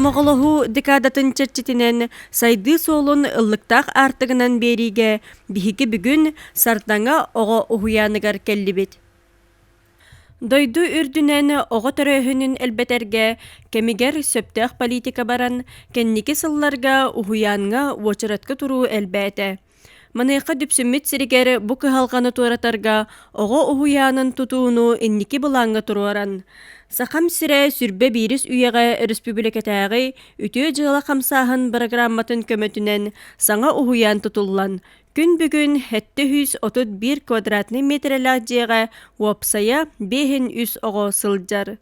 Сомоҕолоһуу декадатын чэрчитинэн сайдыы суолун ыллыктаах аартыгынан биэриигэ биһиги бүгүн Сардаҥа оҕо уһуйааныгар кэллибит. Дойду үрдүнэн оҕо төрөөһүнүн элбэтэргэ кэмигэр сөптөөх политика баран, кэнники сылларга уһуйааҥҥа уочаратка туруу элбээтэ. Маныаха Дүпсүммүт сиригэр бу кыһалҕаны туоратарга оҕо уһуйаанын тутууну инники былааҥҥа туруоран, Сахам сирэ 21 үйэҕэ өрөспүүбүлүкэтээҕи үтүө дьыала хамсааһын бырагыраамматын көмөтүнэн саҥа уһуйаан тутуллан, күн бүгүн 731 квадратнай миэтэрэлээх дьиэҕэ уопсайа 53 оҕо сылдьар.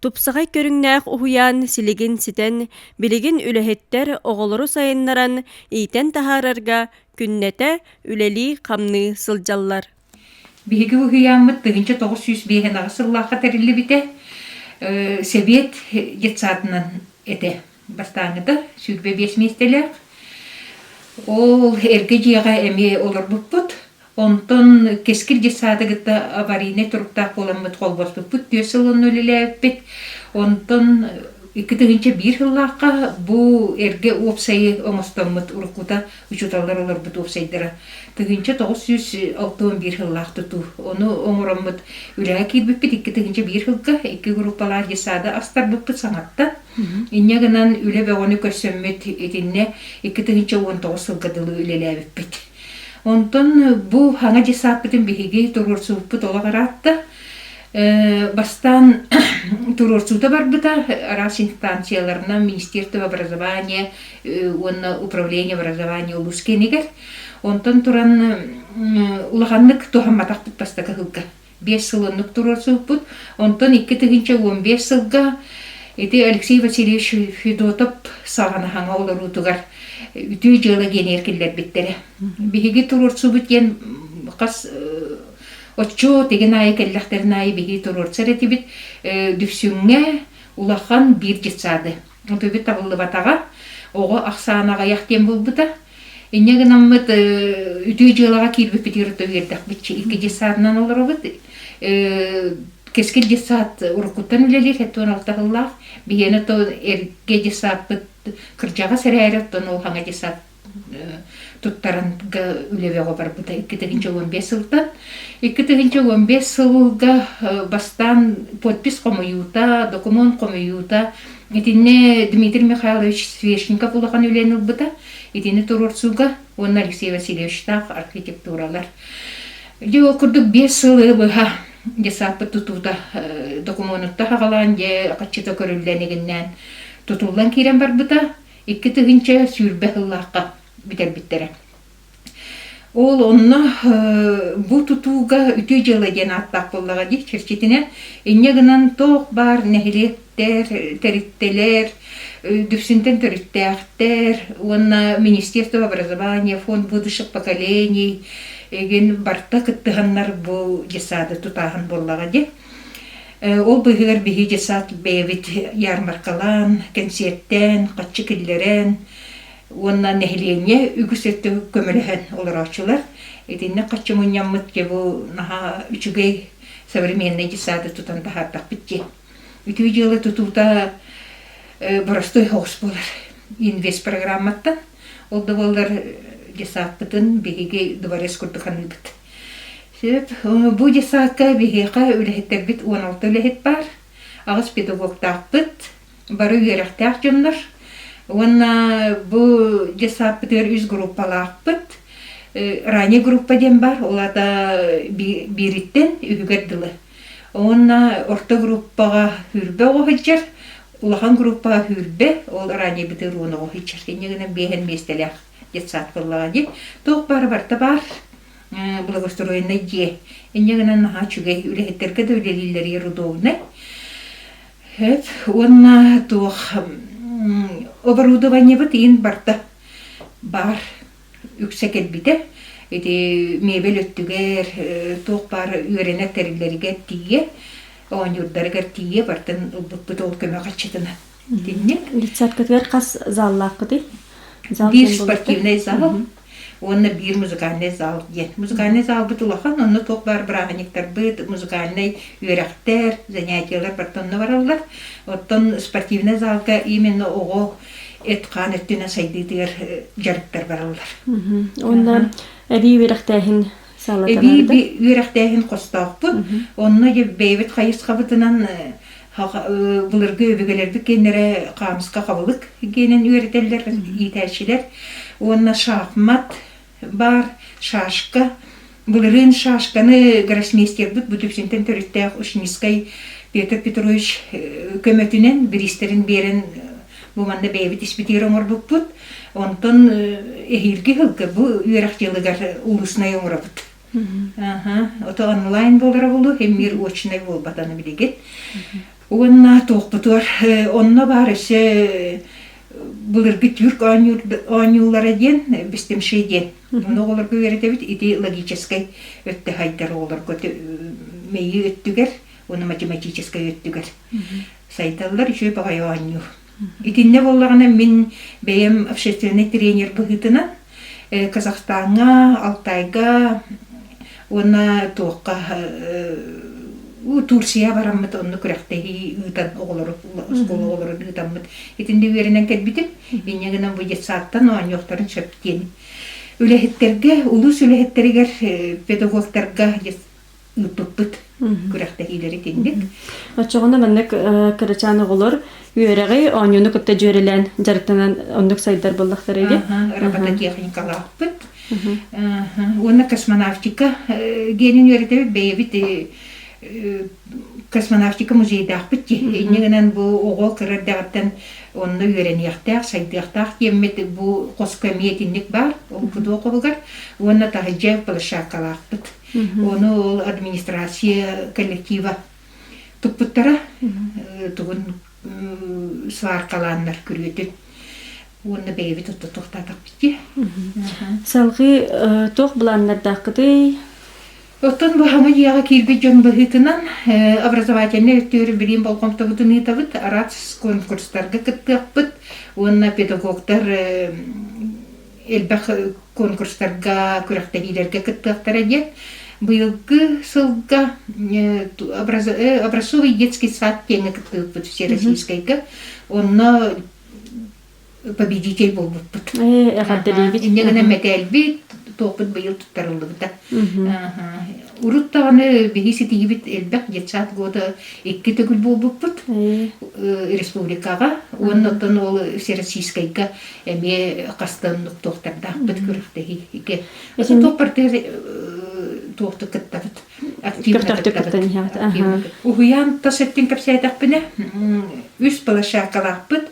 Тупсаҕай көрүҥнээх уһуйаан силигин ситэн, билигин үлэһиттэр оҕолору сайыннаран, иитэн таһаарарга күннэтэ үлэлии-хамныы сылдьаллар. Биһиги уһуйааммыт 1958 сыллаахха тэриллибитэ. Сэбиэт детсадынан этэ. Бастааҥҥыта 25 миэстэлээх. Ол эргэ дьиэҕэ эмиэ олорбуппут. Онтон Кэскил детсады кытта аварийнай туруктаах буоламмыт холбоспуппут, түөрт сыл онно үлэлээбиппит. Онтон 2001 сыллаахха бу эргэ уопсайы оҥостоммут уруккута учууталлар олорбут уопсайдара 1961 сыллаах тутуу. Ону оҥороммут үлэҕэ киирбиппит 2001 сылга икки группалаах детсады астарбыппыт саҥаттан. Инньэ гынан үлэ бөҕөнү көрсөммүт итиннэ 2019 сылга дылы үлэлээбиппит. Онтон бу хаҥа десаппытын биһиги туруорсубуппут олох ыраатта. Бастаан туруорсуута барбыта араас инстанцияларынан Министерство образования уонна Управление образования улуус киэнигэр. Онтон туран улаханнык туһамматахпыт бастакы сылга. 5 сыл оннук туруорсубуппут. Онтон 2015 сылга ити Алексей Васильевич Федотов саҕана хаҥа олоруутугар үтүө дьыала диэн киллэрбиттэрэ. Биһиги туруорсубут диэн хас оччо тигин аайы кэллэхтэрин аайы биһиги туруорсар этибит. Дүпсүҥҥэ улахан биир детсады. Отуйбут табыллыбатаҕа, оҕо ахсаана аҕыйах диэн буолбута. Инньэ гынаммыт үтүө дьыалаҕа киирбиппитигэр ото үөрдэхпит икки детсадынан олоробут. Кэскил детсад уруккуттан үлэлиир 76 сыллаах. Биһиэнэ то эргэ детсадпыт кырдьаҕас эрээри оттон ол хаҥа детсад туттаран үлэ бөҕө барбыта 2015 сылтан. 2015 сылга бастаан подпись хомуйуута, докумуон хомуйуута итиннэ Дмитрий Михайлович Свешников улахан үлэни ылбыта. Итини туруорсууга уонна Алексей Васильевичтаах архитектуралар. Дьэ ол курдук 5 сылы быһа десаппыт тутуута докумуонутта хаҕалаан дьэ хаччыта көрүллэн игиннээн тутуллан киирэн барбыта. 2020 сыллаахха бүтэрбиттэрэ. Ол онно бу тутууга үтүө дьыала диэн ааттаах буоллаҕа дии чэрчитинэн. Инньэ гынан туох баар нэһилиэктэр, тэрилтэлэр, Дүпсүнтэн төрүттээхтэр уонна Министерство образования, Фонд будущих поколений игин барта кыттыһаннар бу детсады тутааһын буоллаҕа дии. Ол быыһыгар биһи детсад бэйэбит ярмаркалаан, кэнсиэртээн, хаччы киллэрэн уонна нэһилиэнньэ үгүс өттө көмөлөһөн олорооччулар. Итинник хаччы мунньаммыт дьэ бу наһаа үчүгэй современный детсады тутан таһаардахпыт дии. Үтүө дьыала тутуута боростуой соҕус буолар инвестпрограмматтан. Ол да буоллар детсадпытын биһиги дворец курдук аныыбыт. Сөп. Бу детсадка биһиэхэ үлэһиттэрбит 16 үлэһит баар. Аҕыс педагогтаахпыт, бары үөрэхтээх дьоннор. Уонна бу детсадпытыгар үс группалаахпыт. Ранний группа диэн бар, ол аата биириттэн үһүгэр дылы. Уонна орто группаҕа сүүрбэ оҕо сылдьар, улахан группаҕа сүүрбэ, ол раннийбытыгар уон оҕо сылдьар. Инньэ гынан биэһэн миэстэлээх детсад буоллаҕа дии. Туох баара барыта баар. Благоустроеннай дьиэ. Инньэ гынан наһаа үчүгэй. Үлэһиттэргэ да үлэлииллэригэр удобнай. Сөп. Уонна туох оборудованиебыт иин барда баар үксэ кэлбитэ. Ити мебель өттүгэр туох баар үөрэнэр тэриллэригэр тиийэ, оонньуурдарыгар тиийэ бартын ылбыппыт ол көмө харчытынан. Итинник. Детсадкатыгар хас заллааххытый? Зал Биир спортивный зал. Уонна биир музыкальнай зал диэн. Музыкальнай залбыт улахан, онно туох баар бырааһынньыктарбыт, музыкальнай үөрэхтэр, занятиелар барыта онно бараллар. Оттон спортивнай залга именно оҕо эт-хаан өттүнэн сайдыытыгар дьарыктар бараллар. Уонна эбии үөрэхтээһин саалата Эбии үөрэхтээһин хостоохпут. Онно бэйэбит хайысхабытынан былыргы өбүгэлэрбит киэннэрэ хаамыска хабылык гиэнин үөрэтэллэр иитээччилэр уонна шахмат баар шашка былырыын шашканы гроссмейстербит бу Дүпсүнтэн төрүттээх Ушницкай Петр Петрович көмөтүнэн бириистэрин биэрэн бу манна бэйэбит испитигэр оҥорбуппут онтон эһиилги сылга бу үөрэх дьылыгар улуснай оҥоробут Ото онлайн буолара буолуо, эмиир очнай буолбатаны билигин. Уонна туохпутугар онно баар өссө былыргы түрк оонньуулара диэн бистимши диэн. Ону оҕолорго үөрэтэбит ити логическай өттө хайдар оҕолорго мэйии өттүгэр уонна математическай өттүгэр сайдаллар үчүгэй баҕайы оонньуу. Итиннэ буоллаҕына мин бэйэм общественнай тренер быһыытынан Казахстаҥҥа, Алтайга уонна туохха Турция бараммыт онно күрэхтэһии ыытан оҕолору оскуола оҕолорун ыытаммыт итиннэ үөрэнэн кэлбитим. Инньэ гынан бу детсадтан оонньуохтарын сөп диэн үлэһиттэргэ, улуус үлэһиттэригэр, педагогтарга ыыппыппыт күрэхтэһиилэри итинник. Оччоҕуна маннык кырачаан оҕолор үөрэҕи, оонньууну кытта дьүөрэлээн дьарыктанан оннук сайдар буоллахтара ити? Робототехникалаахпыт. Уонна космонавтика диэнин үөрэтэбит бэйэбит космонавтика музейдаахпыт дии. Инньэ гынан бу оҕо кыра эрдэҕиттэн онно үөрэниэхтээх, сайдыахтаах диэммит бу хоско эмиэ итинник баар, ол худуохобугар уонна таһырдьа площадкалаахпыт. Ону ол администрация коллектива туппуттара тугун сваркалааннар күрүөтүн уонна бэйэбит отто туохтаатахпыт дии. Салгыы туох былааннардааххытый? Оттон бу хаҥа дьиэҕэ киирбит дьон быһыытынан образовательнай өттүгэр билиим болҕомтобутун ыытабыт, араас конкурстарга кыттыахпыт уонна педагогтар элбэх конкурстарга, күрэхтэһиилэргэ кыттыахтара диэн. Быйылгы сылга образцовый детский сад диэҥҥэ кыттыбыппыт Всероссийскайга. Онно победитель буолбуппут. Эҕэрдэлиибит. Инньэ гынан мэтээлбит, туохпут быйыл туттарыллыбыта. Урут даҕаны биһи ситиһибит элбэх детсад года икки төгүл буолбуппут республикаҕа уонна оттон ол Всероссийскайга эмиэ хастан туохтардаахпыт күрэхтэһиигэ. Туох партия туохтук кыттабыт активно кыттабыт. Уһуйаан тас өттүн кэпсээтэхпинэ үс площадкалаахпыт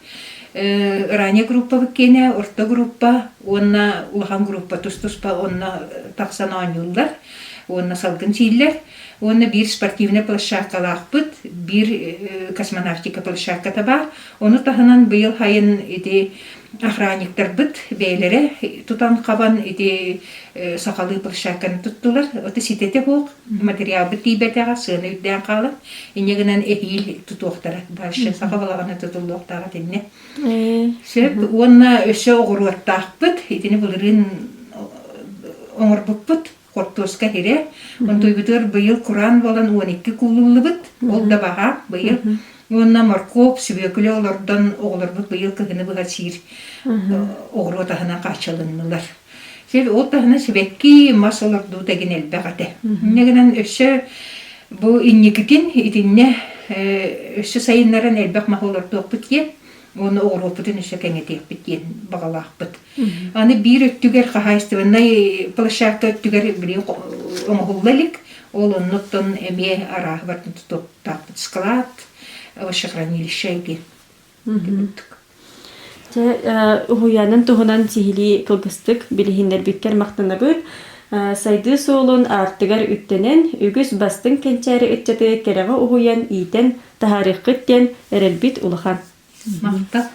ранее группабыт киэнэ орто группа уонна улахан группа тус-туспа онно тахсан оонньууллар уонна салгын сииллэр уонна биир спортивнай площадкалаахпыт биир космонавтика площадката баар Ону таһынан быйыл сайын ити охранниктарбыт бэйэлэрэ тутан-хабан ити сахалыы площадканы туттулар. Ото ситэтэ суох, материалбыт тиийбэтэҕэ, сыана үрдээн хаалан, инньэ гынан эһиил тутуохтара. Дальше саха балаҕана тутуллуохтаах итиннэ. Сөп. Уонна өссө оҕуруоттаахпыт. Итини былырыын оҥорбуппут. Хортуоска иһирэ. Онтуйбутугар быйыл кураан буолан 12 куулуллубут. Ол да баһаам быйыл. Уонна моркуоп, сүбүөкүлэ олордон оҕолорбут быйыл кыһыны быһа сиир оҕуруот аһынан хааччылыннылар. Ол таһынан сибэкки, мас олордуута игин элбэх этэ. Инньэ гынан өссө бу инникитин итиннэ өссө сайыннаран элбэх маһы олордуохпут диэн уонна оҕуруоппутун өссө кэҥэтиэхпит диэн баҕалаахпыт. Аны биир өттүгэр хаһаайыстыбаннай площадка өттүгэр билигин оҥоһулла илик. Ол оннуттан эмиэ арааһы барытын тутуохтаахпыт склад, овощехранилище диэн курдук. Дьэ, уһуйаанын туһунан сиһилии кылгастык билиһиннэрбиккэр махтанабыт. Сайдыы суолун аартыгар үктэнэн, үгүс бастыҥ кэнчээри ыччаты кэрэҕэ уһуйан, иитэн таһаарыаххыт диэн эрэлбит улахан. Махтал.